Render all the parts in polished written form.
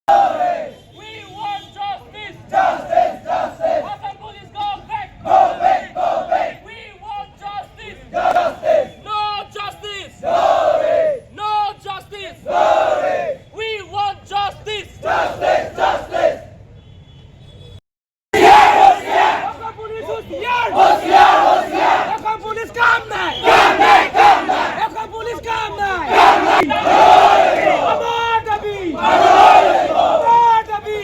We want justice! Justice! Justice! Assam Police, go back! Go back! Go back! We want justice! Justice! No justice! No justice! We want justice! Justice! Justice! Assam police হুঁচিয়াৰ! হুঁচিয়াৰ! হুঁচিয়াৰ! Assam police কাম নাই! কাম নাই! কাম নাই! Assam police কাম নাই! কাম নাই! আমাৰ দাবী! আমাৰ দাবী!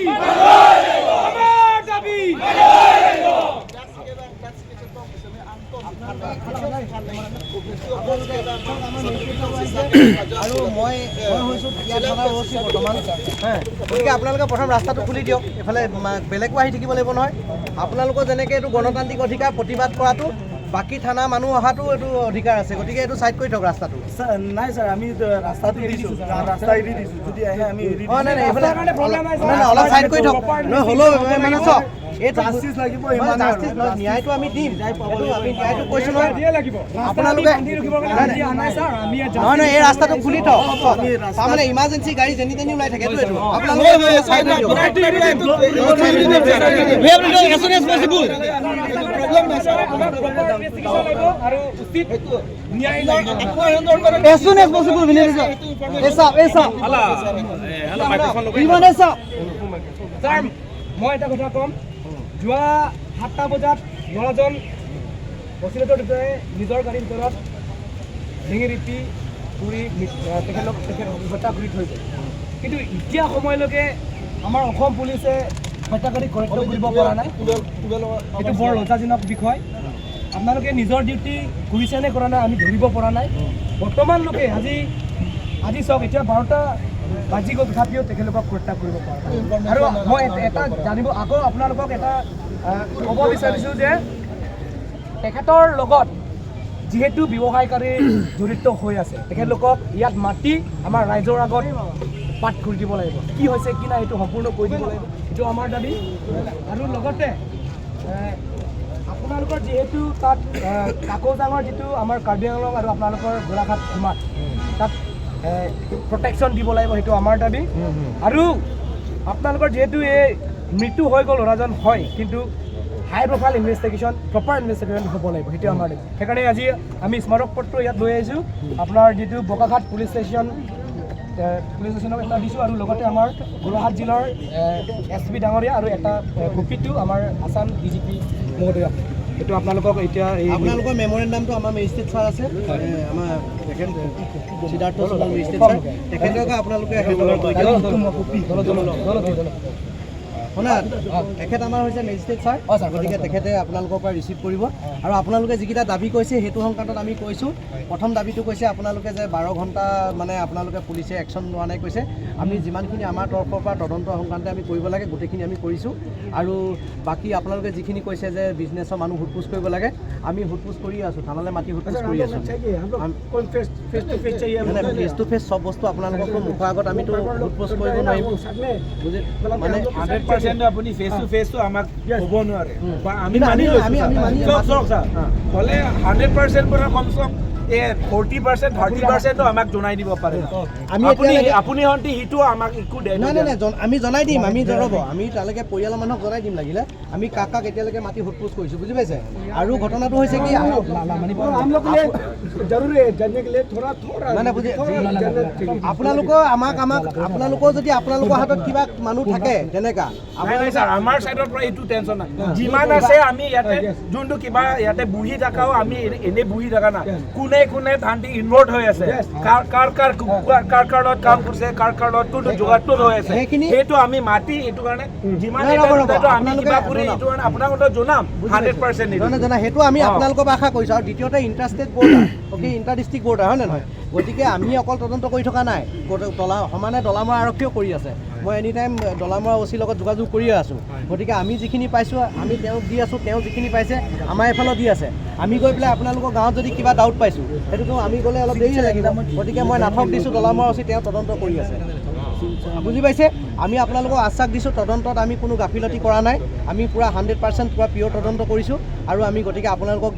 আমাৰ দাবী! আৰু মই হৈছোঁ ঢেকীয়া থানাৰ অ' চি বৰ্তমান। হে, গতিকে আপোনালোকে প্ৰথম ৰাস্তাটো খুলি দিয়ক। এইফালে বেলেগো আহি থাকিব লাগিব নহয়। আপোনালোকৰ যেনেকৈ এইটো গণতান্ত্ৰিক অধিকাৰ প্ৰতিবাদ কৰাটো, বাকী থানা মানুহ অহাটো এইটো অধিকাৰ আছে। গতিকে এইটো ছাইড কৰি থওক ৰাস্তাটো। নাই ছাৰ, আমি ৰাস্তাটো এৰি দিছোঁ, ৰাস্তা এৰি দিছোঁ। যদি আহে আমি এৰি অঁ, নাই নাই, এইফালে কাৰণে problem নাই, ছাৰ। নাই নাই, অলপ ছাইড কৰি থওক। নহয়, হ'লেও মানে চাওক, এইটো জাষ্টিচ লাগিব, নহয়, ইমানেই আৰু। জাষ্টিচ নহয়, ন্যায়টো আমি দিম। এইটো আমি ন্যায়টো কৈছোঁ নহয়। দিয়ে লাগিব। আপোনালোকে বান্ধি ৰখিবৰ কাৰণে আমি দিয়া নাই ছাৰ, আমি ইয়াত নহয় নহয়, এই ৰাস্তাটো খুলি থওক। তাৰমানে ইমাৰ্জেঞ্চি গাড়ী যেনি তেনি ওলাই থাকেতো। এইটো আপোনালোকে ছাইড কৰি দিয়ক। আমাক proper investigation লাগিব আৰু উচিত ন্যায় লাগিব। As soon as possible, we need it. ASAP, ASAP. We want ASAP. Sir, মই এটা কথা ক'ম। যোৱা 7টা বজাত ল'ৰাজন বছিৰতৰ দুটাই নিজৰ গাড়ীৰ ভিতৰত ডিঙি ৰিপি পুৰি তেখেত হত্যা কৰি থৈ গ'ল। কিন্তু এতিয়া সময়লৈকে আমাৰ অসম পুলিচে হত্যাকাৰীক কৰায়ত্ব কৰিব পৰা নাই। এইটো বৰ লজ্জাজনক বিষয়। আপোনালোকে নিজৰ ডিউটি কৰিছে নে কৰা নাই, আমি ধৰিব পৰা নাই। বৰ্তমানলৈকে আজি চাওক, এতিয়া 12টা বাজি গ'ল, তথাপিও তেখেতলোকক হত্যা কৰিব পৰা নাই। আৰু মই এটা জানিব আকৌ আপোনালোকক এটা ক'ব বিচাৰিছোঁ যে তেখেতৰ লগত যিহেতু ব্যৱসায়কাৰী জড়িত হৈ আছে, তেখেতলোকক ইয়াত মাতি আমাৰ ৰাইজৰ আগত পাঠ কৰি দিব লাগিব। কি হৈছে কি নাই, সেইটো সম্পূৰ্ণ কৈ দিব লাগিব। এইটো আমাৰ দাবী। আৰু লগতে আপোনালোকৰ যিহেতু তাত কাকজাঙৰ যিটো আমাৰ কাৰ্বি আংলং আৰু আপোনালোকৰ গোলাঘাট সীমাত তাত প্ৰটেকশ্যন দিব লাগিব, সেইটো আমাৰ দাবী। আৰু আপোনালোকৰ যিহেতু এই মৃত্যু হৈ গ'ল ল'ৰাজন, হয়, কিন্তু high profile investigation, proper investigation হ'ব লাগিব, সেইটো আমাৰ দাবী। সেইকাৰণে আজি আমি স্মাৰক পত্ৰ ইয়াত লৈ আহিছোঁ। আপোনাৰ যিটো বোকাখাট পুলিচ ষ্টেচনক এটা দিছোঁ আৰু লগতে আমাৰ গোলাঘাট জিলাৰ এছ পি ডাঙৰীয়া আৰু এটা কপিটো আমাৰ আছাম ডি জি পি মহোদয়ক। সেইটো আপোনালোকক এতিয়া এই আপোনালোকৰ মেমৰেণ্ডামটো আমাৰ মেজিষ্ট্ৰেট ছাৰ আছে, আমাৰ তেখেত সিদ্ধাৰ্থ সোণোৱাল মেজিষ্ট্ৰেট ছাৰ, তেখেতক আপোনালোকে হেণ্ড অভাৰ কৰি দিয়ক। শুনা, তেখেত আমাৰ হৈছে মেজিষ্ট্ৰেট ছাৰ। অঁ, ছাৰ। গতিকে তেখেতে আপোনালোকৰ পৰা ৰিচিভ কৰিব। আৰু আপোনালোকে যিকেইটা দাবী কৈছে, সেইটো সংক্ৰান্তত আমি কৈছোঁ। প্ৰথম দাবীটো কৈছে আপোনালোকে যে 12 ঘণ্টা মানে আপোনালোকে পুলিচে একশ্যন লোৱা নাই কৈছে। আমি যিমানখিনি আমাৰ তৰফৰ পৰা তদন্ত সংক্ৰান্তে আমি কৰিব লাগে, গোটেইখিনি আমি কৰিছোঁ। আৰু বাকী আপোনালোকে যিখিনি কৈছে যে বিজনেছৰ মানুহ সোধ পোছ কৰিব লাগে, আমি সোধ পোছ কৰিয়ে আছোঁ, থানালৈ মাতি সোধ পোছ কৰি আছোঁ। মানে ফেচ টু ফেচ চব বস্তু আপোনালোককতো মুখৰ আগত আমিতো সোধ পোছ কৰিব নোৱাৰিম, বুজি মানে 100% আপুনি ফেচ টু ফেচটো আমাক ক'ব নোৱাৰে বা আমি কিন্তু মানি লৈছোঁ। আমি মানি চাওক, চাওক ছাৰ, হ'লে 100% পৰা কমচে কম এই 40%, 30%টো আমাক জনাই দিব পাৰে। আমি আপুনি আপুনি হন্তি সিটো আমাক একো নাই নাই, আমি জনাই দিম। আমি জনাব, আমি তালৈকে পৰিয়ালৰ মানুহক জনাই দিম লাগিলে। আমি কাক কাক এতিয়ালৈকে মাতি সোধ পোছ কৰিছোঁ, বুজি পাইছে? আৰু ঘটনাটো হৈছে কি जरूरी है जानने के लिए थोड़ा थोड़ा। মানে বুজি আপোনালোকৰ আমাক আমাক আপোনালোকৰ যদি আপোনালোকৰ হাতত কিবা মানুহ থাকে তেনেকা নাই নাই ছাৰ, আমাৰ চাইডৰ পৰা এইটো টেনশ্যন নাই। যিমান আছে আমি ইয়াতে যোনটো কিবা ইয়াতে বহি থাকাও, আমি এনেই বহি থকা নাই। কোনে কোনে তাহাঁতি ইনভল্ভ হৈ আছে, কাৰ কাৰ কাৰ কাৰ কাৰ লগত কাম কৰিছে, কাৰ কাৰ লগত কোনটো যোগাযোগ হৈ আছে, সেইটো আমি মাতি এইটো কাৰণে যিমান নাই, এটা ৰ'ব, ৰ'ব, দুটাটো আমি আপোনালোকে কিবা কৰি এইটো কাৰণে আপোনাক জনাম 100%। নহয়, জানা, সেইটো আমি আপোনালোকৰ পৰা আশা কৰিছোঁ। আৰু দ্বিতীয়তে interstate border, okay, inter district border, হয় নে নহয়? গতিকে আমি অকল তদন্ত কৰি থকা নাই, তলা সমানে দলামৰা আৰক্ষীয়েও কৰি আছে। মই এনি টাইম দলামৰা অ' চিৰ লগত যোগাযোগ কৰিয়ে আছোঁ। গতিকে আমি যিখিনি পাইছোঁ, আমি তেওঁক দি আছোঁ। তেওঁ যিখিনি পাইছে, আমাৰ এইফালেও দি আছে। আমি গৈ পেলাই আপোনালোকৰ গাঁৱত যদি কিবা ডাউট পাইছোঁ, সেইটোতো আমি গ'লে অলপ দেৰি লাগিব। গতিকে মই নাথক দিছোঁ, দলামৰা অ' চি, তেওঁ তদন্ত কৰি আছে, বুজি পাইছে? আমি আপোনালোকক আশ্বাস দিছোঁ, তদন্তত আমি কোনো গাফিলতি কৰা নাই। আমি পূৰা 100% পূৰা পিয়'ৰ তদন্ত কৰিছোঁ। আৰু আমি গতিকে আপোনালোকক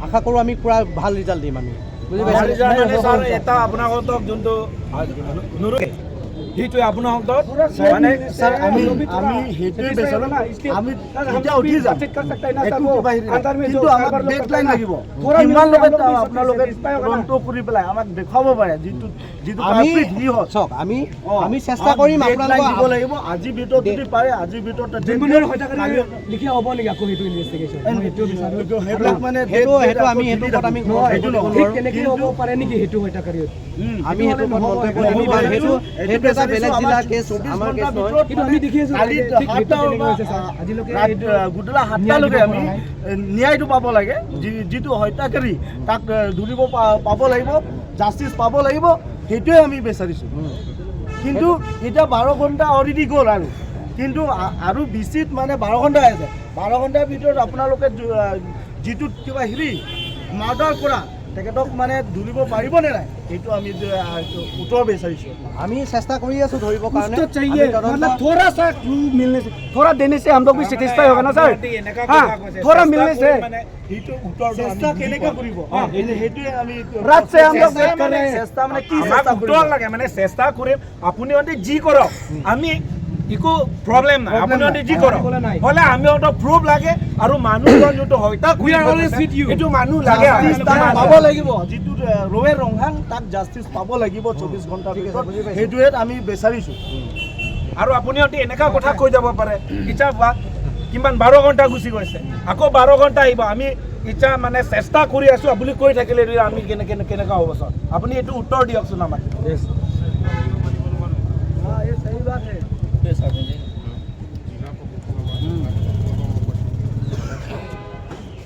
আশা কৰোঁ, আমি পূৰা ভাল ৰিজাল্ট দিম আমি, বুজি পাইছে? মানে ছাৰ, এটা আপোনালোকক যোনটো নুৰুকে সেইটোৱে আপোনাহঁতৰ মানে ছাৰ, আমি সেইটোৱে বিচাৰোঁ। আমি এতিয়া উঠি যাম, একো কিবা হেৰি নাই। কিন্তু আমাক ডেডলাইন লাগিব। কিমান লগত আপোনালোকে তদন্ত কৰি পেলাই আমাক দেখুৱাব পাৰে যিটো আমি culprit সি হয়। চাওক, আমি অ, আমি চেষ্টা কৰিম আমাক deadline আপোনালোকক দিব লাগিব। আজিৰ ভিতৰত যদি পাৰে, আজিৰ ভিতৰত date জোনমনিৰ দিয়ক। হত্যাকাৰী লিখীয়া হ'ব নেকি আকৌ সেইটো ইনভেষ্টিগেশ্যন? মই সেইটোও বিচাৰোঁ। সেইবিলাক মানে সেইটো date সেইটো আমি আকৌ সেইটো দি ওপৰত আমি থাকোঁ। নহয়, সেইটো নহয়। ঠিক তেনেকেই হ'ব পাৰে নেকি সেইটো হত্যাকাৰী? আমি সেইটো ওপৰত মন্তব্য নহ'ব, নিদিওঁ। সেইটো সেইটো এটা বেলেগ জিলাৰ কেছ, আমাৰ কেছ নহয়। কিন্তু আমি দেখি আছো, কালি ঠিক সেইটো সাতটা তেনেকৈ বা হৈছে ছাৰ। আজিলৈকে ৰাত এইটো গধূলা ন্যায় 7টালৈকে দিব আমি পৰা নাই। ন্যায়টো পাব লাগে। যিটো হত্যাকাৰী তাক ধৰিব পাব লাগিব, জাষ্টিছ পাব লাগিব, সেইটোৱে আমি বিচাৰিছোঁ। কিন্তু এতিয়া 12 ঘণ্টা অলৰেডি গ'ল আৰু কিন্তু আৰু বেছিত মানে 12 ঘণ্টা আছে। 12 ঘণ্টাৰ ভিতৰত আপোনালোকে যিটো কিবা হেৰি মাৰ্ডাৰ কৰা তেখেতক মানে ধৰিব পাৰিবনে নাই, সেইটো আমি উত্তৰ বিচাৰিছোঁ। আমি চেষ্টা কৰি আছো ধৰিবৰ কাৰণে। कुछ तो चाहिए। আমি তদন্ত मतलब थोड़ा सा क्लू मिलने से, थोड़ा देने से हम लोग भी सेटिस्फाई होगा ना सर। हाँ, थोड़ा मिलने से। মানে সেইটো উত্তৰটো আমি চেষ্টা বুজি কেনেকৈ পোৱা নাই। কৰিব, সেইটোৱে আমি रात से हम लोग চেষ্টা वेट कर মানে रहे हैं। চেষ্টা মানে কি আমাক চেষ্টা কৰিব? উত্তৰ লাগে, মানে চেষ্টা কৰিম। আপুনি অন্তে যি কৰক, আমি একো প্ৰব্লেম নাই। আপুনি অন্তে যি কৰক ক'লে নাই। হ'লে আমি অন্ত প্ৰুফ লাগে আৰু মানুহজন যোনটো হত্যা We are always with you. এইটো মানুহ লাগে। জাষ্টিছ তাক আমাক। পাব লাগিব। যিটো ৰৱে ৰংহাং, তাক জাষ্টিছ পাব লাগিব 24 ঘণ্টাৰ ঠিক আছে, ভিতৰত। বুজি পাইছোঁ। সেইটোৱে আমি বিচাৰিছোঁ। আৰু আপুনি অতি এনেকুৱা কথা কৈ যাব পাৰে, ইচ্ছা বা কিমান 12 ঘণ্টা গুচি গৈছে, আকৌ 12 ঘণ্টা আহিব, আমি ইচ্ছা মানে চেষ্টা কৰি আছো আপুনি কৈ থাকিলে এইটো আমি কেনেকুৱা হ'ব ছাৰ? আপুনি এইটো উত্তৰ দিয়কচোন আমাক।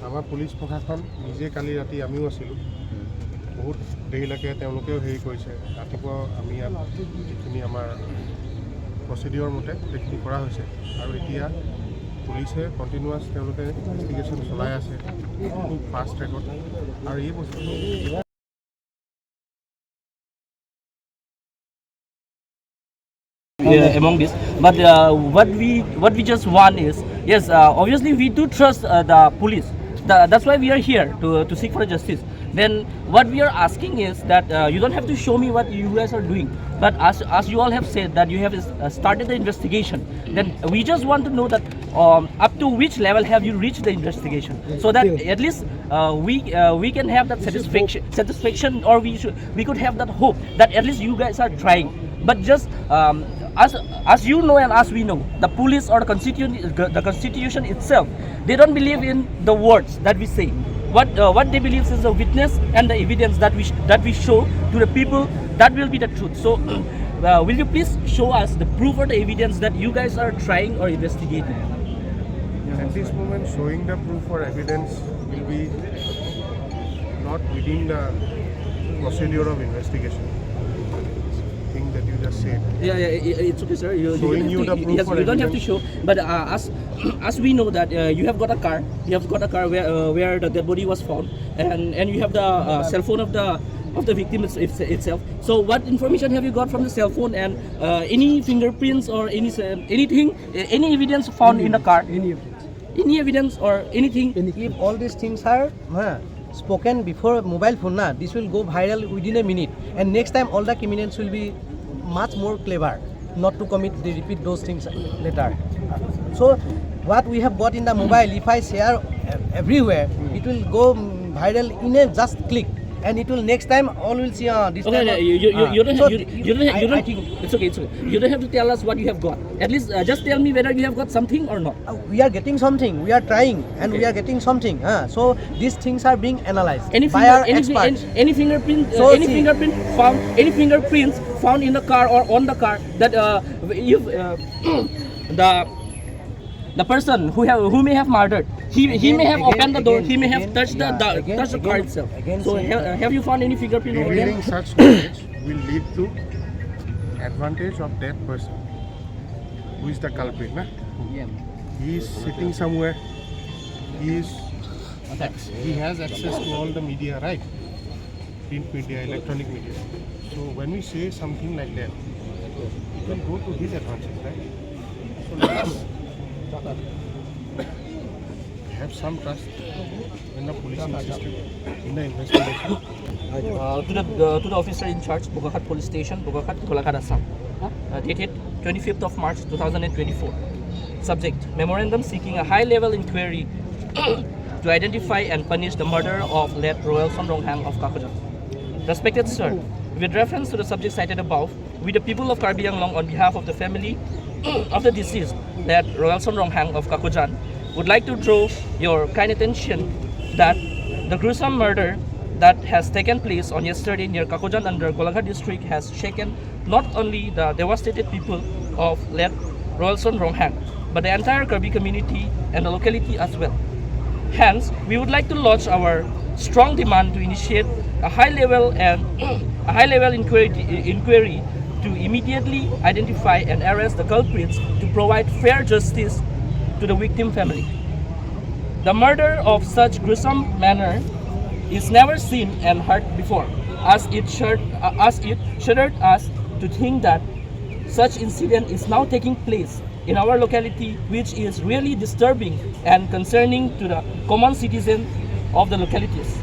আমাৰ পুলিচ প্ৰশাসন নিজে কালি ৰাতি আমিও আছিলোঁ বহুত দেৰিলৈকে, তেওঁলোকেও হেৰি কৰিছে। ৰাতিপুৱা আমি ইয়াত যিখিনি আমাৰ প্ৰচিডিঅ'ৰ মতে গোটেইখিনি কৰা হৈছে আৰু এতিয়া পুলিচে কণ্টিনিউৱাছ তেওঁলোকে ইনভেষ্টিগেশ্যন চলাই আছে খুব ফাষ্ট ট্ৰেকত আৰু এই বস্তুটো Among this, but what we just want is, yes, obviously we do trust the police. That's why we are here to seek for justice. Then what we are asking is that you don't have to show me what you guys are doing, but as you all have said that you have started the investigation, then we just want to know that up to which level have you reached the investigation, so that at least we can have that satisfaction, or we could have that hope that at least you guys are trying. But just as you know and as we know, the police or the constitution itself, they don't believe in the words that we say. What they believe is the witness and the evidence that we show to the people. That will be the truth. So will you please show us the proof or the evidence that you guys are trying or investigating? At this moment, showing the proof or evidence will be not within the procedure of investigation. Thing that you just said. Yeah, it's okay, sir. You Showing don't you have the to, proof yes, or you don't have to evidence. show. But as we know that you have got a car, you have got a car where the dead body was found, and you have the cell phone of the victim itself. So what information have you got from the cell phone and any fingerprints or anything, any evidence found in the car? Any evidence? Any evidence or anything? If all these things are spoken before mobile phone, na, this will go viral within a minute. And next time all the criminals will be much more clever not to commit, they repeat those things later. So what we have got in the mobile, if I share everywhere, it will go viral in a just click. And it will next time all will see this Okay, time. you, you, you don't So have, you don't have, you I don't think it's okay, it's okay. You don't have to tell us what you have got. At least just tell me whether you have got something or not. We are getting something. We are trying, and we are getting something. Huh? So these things are being analyzed Any by finger, our any, experts. any fingerprint, So any see- fingerprint found, any fingerprints found in the car or on the car that if the person who may have murdered, he may Again, have opened the door, again, he may have again, touched yeah, the again, touched the car again, itself. Again, So same. have you found any fingerprint over there? Revealing such knowledge will lead to advantage of that person who is the culprit. Na? He is sitting somewhere. He has access to all the media, right? Print media, electronic media. So when we say something like that, it will go to his advantage, right? So let us have some trust in the policing system, in the investigation. To the officer in charge, Bokakhat Police Station, Bokakhat, Golaghat, Assam. Dated 25th of March 2024. Subject: Memorandum seeking a high-level inquiry to identify and punish the murderer of late Royalson Ronghang of Kakojan. Respected Sir, with reference to the subject cited above, we the people of Karbi Anglong, on behalf of the family of the deceased, late Royalson Ronghang of Kakojan, would like to draw your kind attention that the gruesome murder that has taken place on yesterday near Kakojan under Golaghat district has shaken not only the devastated people of late Royalson Ronghang, but the entire Karbi community and the locality as well. Hence, we would like to lodge our strong demand to initiate a high level and a high level inquiry to immediately identify and arrest the culprits to provide fair justice to the victim family. The murder of such gruesome manner is never seen and heard before, as it shuddered us to think that such incident is now taking place in our locality, which is really disturbing and concerning to the common citizen of the localities,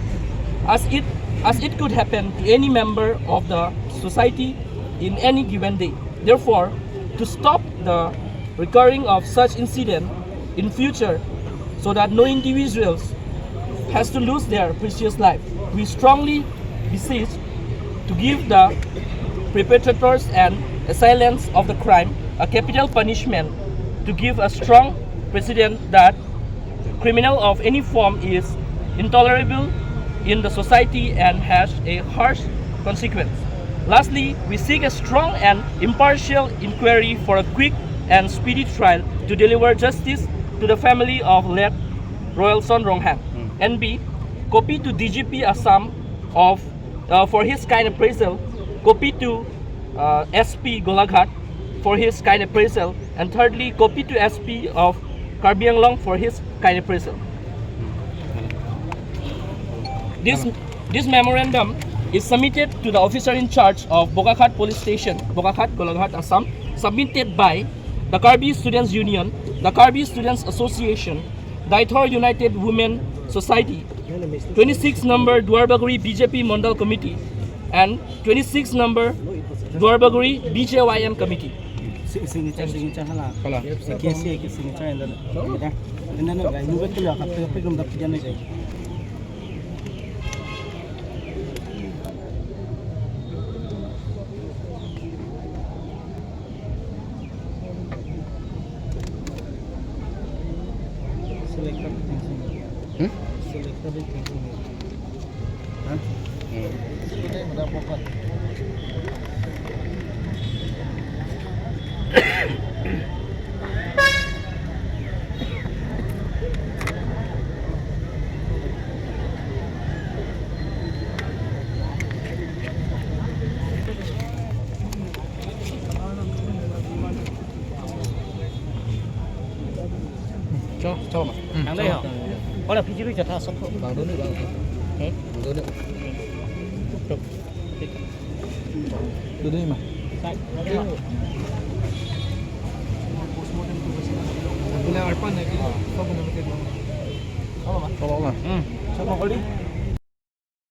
as it could happen to any member of the society in any given day. Therefore, to stop the recurring of such incident in future, so that no individuals has to lose their precious life, we strongly beseech to give the perpetrators and assailants of the crime a capital punishment to give a strong precedent that criminal of any form is intolerable in the society and has a harsh consequence. Lastly, we seek a strong and impartial inquiry for a quick and speedy trial to deliver justice to the family of late Royalson Ronghang. NB, copy to DGP Assam of for his kind appraisal, copy to SP Golaghat for his kind appraisal, and thirdly, copy to SP of Karbi Anglong for his kind appraisal. This memorandum is submitted to the officer in charge of Bokakhat Police Station, Bokakhat, Golaghat, Assam, submitted by the Karbi Students Union, the Karbi Students Association, Daithor United Women Society, 26 number Duarbaguri BJP Mandal Committee, and 26 number Duarbaguri BJYM Committee. Signature, signature hala. KC signature and then move to the